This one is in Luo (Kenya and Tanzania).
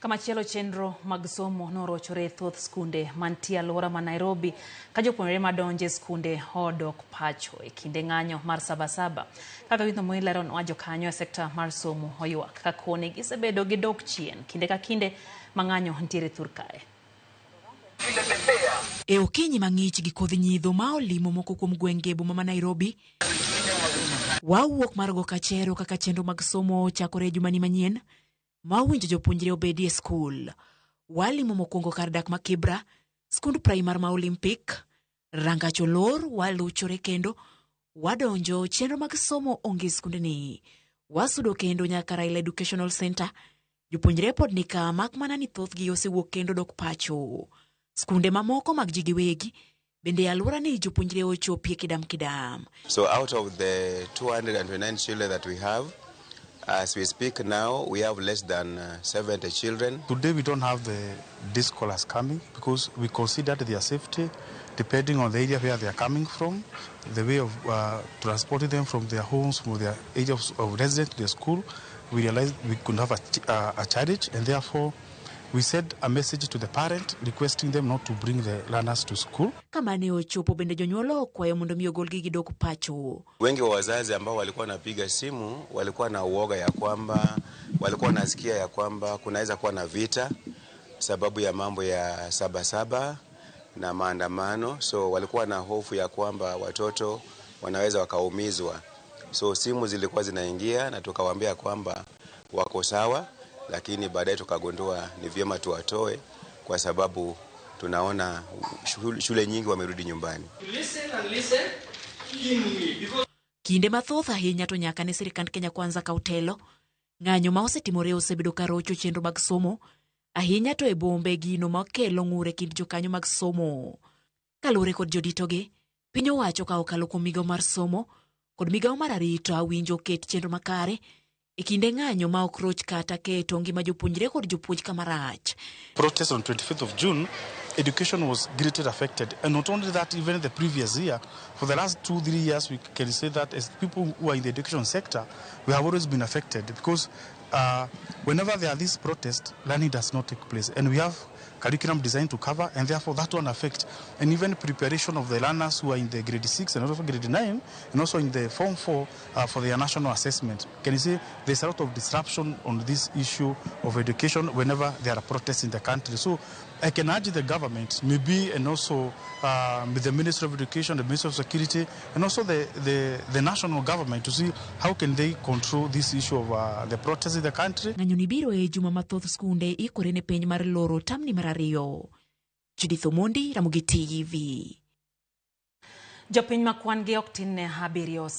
Kamachielo chenro mag somo norochore e thoth skunde mantie alwora ma Nairobi ka jopuonjre madonjo e skunde odok pacho e kinde ng'anyo mar Sabasaba. Kaka Winzo Moi leronwa, jokanyo e sekta mar somo oywak ka koni gisebedo gi dok chien kinde ka kinde ma ng'anyo nitiere thur kae. E okinyi mang'ich gi kodh nyidho ma olimo moko kuom gwenge e boma ma Nairobi, wawuok mar go kachero kaka chenro mag somo chakore e jumani manyien ma owinjo jopuonjre obedi e skul. Walimo mokwongo kar dak ma Kibra, skund primar ma Olympic, Rangach olor, waluchore kendo wadonjo chenro mag somo onge e skundni. Wasudo kendo nyaka Raila Educational Center. Jopuonjre pod nika mak mana ni thothgi osewuok kendo dok pacho. Skunde mamoko mag ji giwegi bende e alwora ni jopuonjre ochopie kidam kidam. So out of the 229 children that we have, as we speak now, we have less than 70 children. Today we don't have the day scholars coming because we considered their safety depending on the area where they are coming from, the way of transporting them from their homes, from their area of residence to the school. We realized we could have a challenge, and therefore we sent a message to the parent requesting them not to bring the learners to school. Kama ne ochopo bende jonyuol okwayo mondo mi ogolgi gidog pacho. Wengi wa wazazi ambao walikuwa wanapiga simu walikuwa na uoga ya kwamba walikuwa wanasikia ya kwamba kunaweza kuwa na vita sababu ya mambo ya Sabasaba na maandamano, so walikuwa na hofu ya kwamba watoto wanaweza wakaumizwa. So simu zilikuwa zinaingia na tukawaambia kwamba wako sawa, lakini baadaye tukagundua ni vyema tuwatoe kwa sababu tunaona shule nyingi wamerudi nyumbani. Kinde mathoth ahinya to nyaka ne sirikand Kenya Kwanza kaw telo, ng'anyo ma osetimore osebedo ka rocho chenro mag somo, ahinya to e bombe gino makelo ng'ur e kind jokanyo mag somo. Kaluwore kod joditogi, piny owacho ka okalo kuom migawo mar somo kod migawo mar arita winjo oket chenro makare e kinde ng'anyo ma ok roch kata keto ngima jopuonjre kod jopuonj kama rach. Protest on 25th of June, education was greatly affected. And not only that, even the previous year, for the last 2, 3 years, we can say that as people who are in the education sector, we have always been affected because whenever there are these protests, learning does not take place. And we have curriculum designed to cover, and therefore that one affect. And even preparation of the learners who are in the grade 6 and also grade 9, and also in the form 4 for their national assessment. Can you see there's a lot of disruption on this issue of education whenever there are protests in the country. So I can urge the government, maybe, and also with the Ministry of Education, the Ministry of Security, and also the national government to see how can they control this issue of the protests in the country. Ng'anyo ni biro e juma ma thoth skunde ikore ne penj mar loro tamni mar ariyo. Judith Omondi, Ramogi TV. Jopiny ma kwan gi ok tin ne abiriyo.